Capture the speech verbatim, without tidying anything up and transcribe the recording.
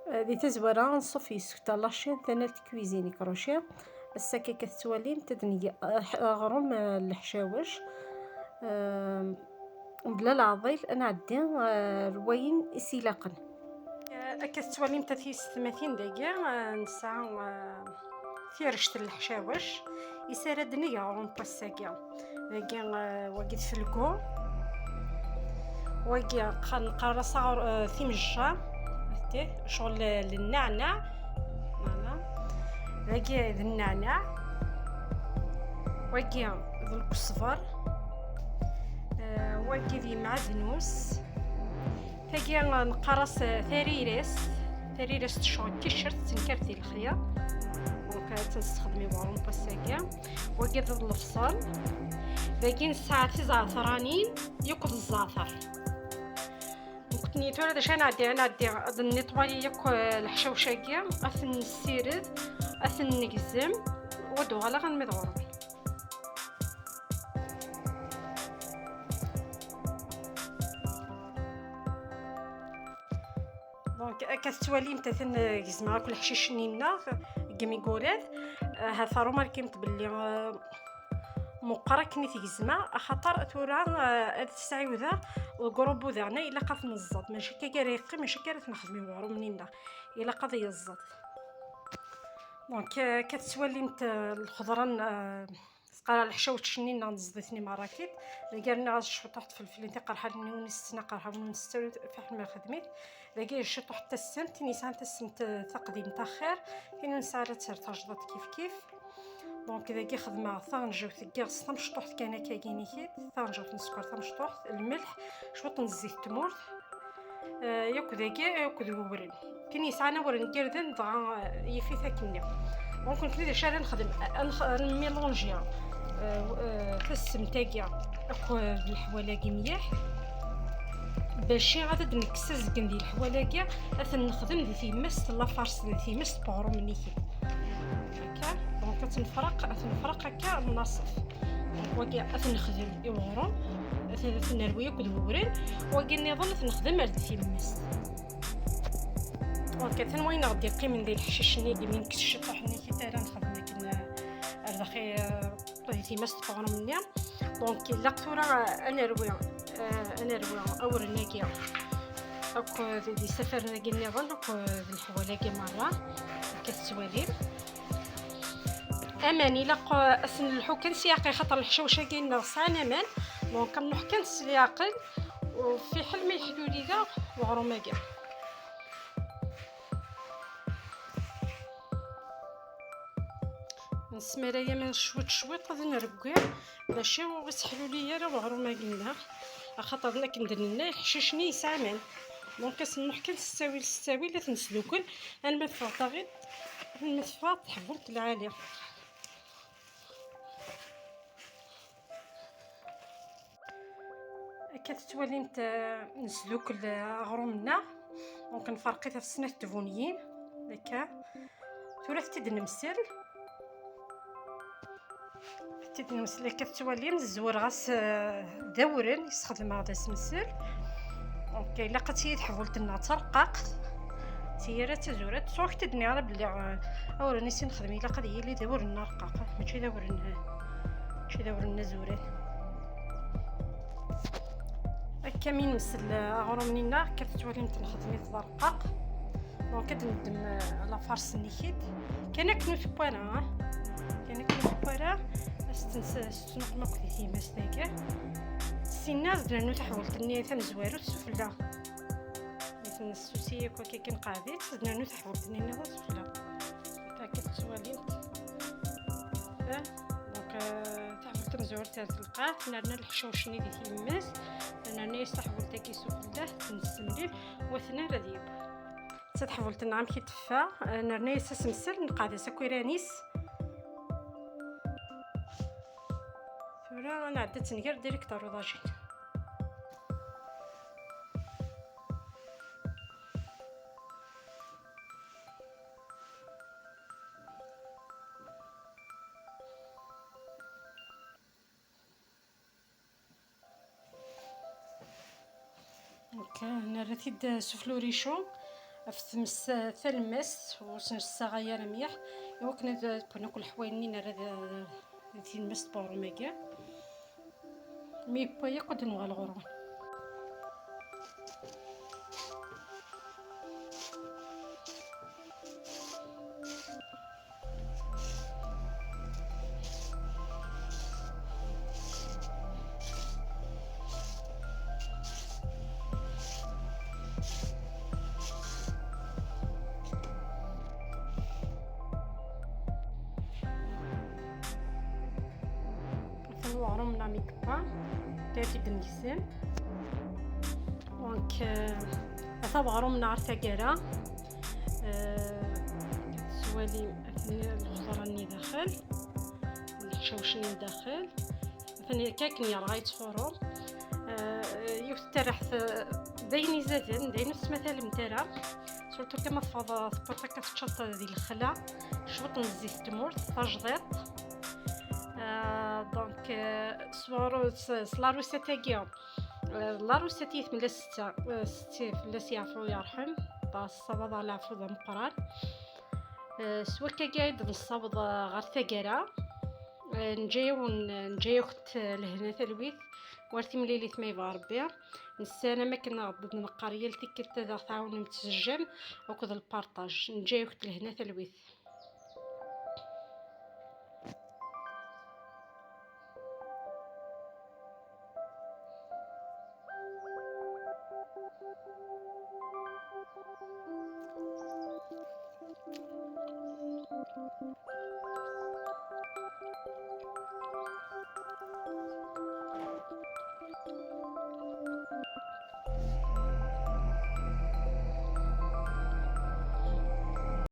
Di tazwara, nṣuf yes-k la chaîne Tanalt Cuisine Crochet. Ass-agi akka tettwalimt ad neg, eh, aɣrum, eh, n leḥcawec. Eh, mebla leɛḍil, ad nɛeddi, eh, ar wayen i s-ilaqen. Eh, akka tettwalimt a tiyessetmatin dagi, eh, nesɛa, eh, tirect n leḥcawec. Is ara d-neg aɣrum n wass-agi. Dagi, eh, wagi d felgu. Wagi qa-, neqqar-as aɣur-, eh, timejja. Ati, ccɣel n nneɛneɛ. Voilà. Dagi d nneɛneɛ. Wagi d lkesber. Eh, wagi d yemɛadnus. Tagi neqqar-as tarirest, tarirest tecɣel ticcert, tettenkar di lexyar. Donc, ad tt-nessexdem i uɣrum n wass-agi. Wagi d lebṣel. Dagi nesɛa tizeɛtranin yakk d zzeɛter. Nekkni tura d acu ad nɛeddi? Ad nɛeddi ad nnitwayi yakk, eh, leḥcawec-agi, ad ten-nessired, ad ten-negzem, u ad uɣaleɣ almi d ɣur-wen. Donc, akka tettwalimt, atan, eh, gezmeɣ akk leḥcic-nni-nneɣ deg imigurad. Eh, ha tarumarkimt belli, eh, meqqer akken i t-gezmeɣ, axaṭer tura, eh, ad t-sɛiwdeɣ deg urubu daɣen, ilaq ad t-neẓẓed. Mačči akka ara yeqqim, mačči akka ara t-nexdem i uɣrum-nni-nneɣ. Ilaq ad yeẓẓed. Donc, eh, akka tettwalimt, eh, lxeḍra n, eh, Teqqar leḥcawec-nni-nneɣ neẓḍ-iten i merra-kit. Dagi rniɣ-as cwiṭuḥ tfelflin tiqerḥanin, win isetten aqerḥan, win isetten fiḥel ma ixdem-it. Dagi cwiṭuḥ n tassemt, tin yesɛan tassemt, eh, taqdimt axir, tin ur nesɛi ara ad terr tajḍaṭ kif kif. Donc dagi xedmeɣ taɣenjawt n yiɣes tamecṭuḥt kan akka gini-kit, taɣenjawt n sskeṛ tamecṭuḥt, lmelḥ, cwiṭ n zzit n tmurt. Eh, yakk dagi, yakk d wewren. Tin yesɛan awren n yirden, dɣa, eh, yif-it akkenni. Donc, nekkni d acu ara nexdem? Ad nex-, ad nmilunji, eh, eh, tassemt-agi akked leḥwal-agi mliḥ. Bac ad d-nekkes azgen di leḥwal-agi, ad ten-nexdem di tyemmast n la farce, di tyemmast n uɣrum-nni-kit. Akka, donc ad t-nefreq, ad t-nefreq akka, ad nnaṣef. Donc, wagi ad t-nexdem i uɣrum, ad t-, ad t-nerwi akk d wewren, wagi nniḍen ad t-nexdem ar d tyemmast. Donc, atan wayen aɣ-d-yeqqimen di leḥcic-nni, i d-mi nekkes ciṭuḥ-nni, kit ara nexdem akken, eh, ar daxi, eh, di tyemmast n uɣrum-nni. Donc, ilaq tura, eh, ad nerwi, eh, ad nerwi awren-agi akk d, d isafaren-agi nniḍen, akk d leḥwal-agi merra, akka tettwalim. Aman, ilaq, eh, ad s-nelḥu kan s leɛqel, xaṭer leḥcawec-agi-nneɣ sɛan aman. Donc, ad nruḥ kan s leɛqel, u fiḥel ma yeḥluli daɣ uɣrum-agi. Nesmaray aman cwiṭ cwiṭ ad nreggi, mačči ur iseḥluli ara uɣrum-agi-nneɣ, axaṭer akken d-nenna, leḥcic-nni yesɛa aman. Donc, ad s-nruḥ kan s ttawil, s ttawil, ad t-nesdukel, alma teffeɣ taɣilt, alma teffeɣ tḥebbult lɛali. Akka tettwalimt, eh, nesdukel, eh, aɣrum-nneɣ. Donc, nferq-it ɣef snat tbuniyin. Akka. Tura ad t-id-nemsel. Ad t-id-nemsel akka tettwalim, zewreɣ-as, eh, d awren, yesxedmeɣ d asemsel. Donc, ilaq ad tili teḥbult-nneɣ d tarqaqt. Tiyara d tazurant. Tura ad k-id-nniɣ ara belli, eh, awren i s-nexdem ilaq ad yili d awren arqaq, mačči d awren, mačči d awren azuran. Akka mi nemsel aɣrum-nni-nneɣ, akka tettwalimt nexdem-it d arqaq. Donc, ad neddem, eh, la farce-nni-kit. Kan akken ur tewwi ara, ah. Kan akken ur tewwi ara, ad s-tens-, s-tettnuqem akk di tyemmast-agi. Sinna ad d-nernu taḥbult-nni tamezwarut sufella. Mi t-nessusi akk akka kan qeɛdit, ad d-nernu taḥbult-nni nniḍen sufella. Akka tettwalimt. Eh, donc, eh, taḥbult tamezwarut ar telqaɛt, nerna leḥcawec-nni di tyemmast, nerna-yas taḥbult-agi sufella, nessemlil, wa tnar ad yeww. D taḥbult-nneɣ amek i d-teffeɣ, eh, nerna-yas asemsel, nqeɛd-as akk iran-is. Tura ad nɛeddi ad tt-nger direct ar uḍajin. Ok, nerra-t-id sufella uricu, Ɣef tmes talemmast, ur sen-ssaɣay ara mliḥ, i wakken ad wwen akk leḥwayen-nni ara d, d tilmast n uɣrum-agi. Mi yewwa yakk, ad nuɣal ɣur-wen. Atan weɣrum-nneɣ mi yewwa, ata-t-id nneggsen. Donc, euh, ata weɣrum-nneɣ ar taggara. Euh, tettwalim atni lxeẓra-nni daxel, lḥcawc-nni daxel. Atan akka akken yerɣa yettfuṛu. Euh, yiwet n terraḥt, euh, d ayen izaden, d ayen ur tettmatalem ara. Surtout kama teffɣeḍ, tewwiḍ akka teččaḍ di lexla, cwiṭ n zzit n tmurt, tajdiṭ. Euh, donc, euh, s, s la recette-agi, euh, la recette i tmella setta, euh, setti fell-as yeɛfu yerḥem, tessawaḍ ɣer leɛfu d ameqqran. Euh, s wakkagi i d-nessaweḍ, euh, ɣer taggara. Euh, nǧa-yawen, nǧa-yakent, euh, lehna talwit, war timlilit ma yebɣa Rebbi. Nessaram akken ad d-neqqar yal tikkelt ad aɣ-tɛawnem tessejjem akked lparṭaj. Nǧa-yakent lehna talwit.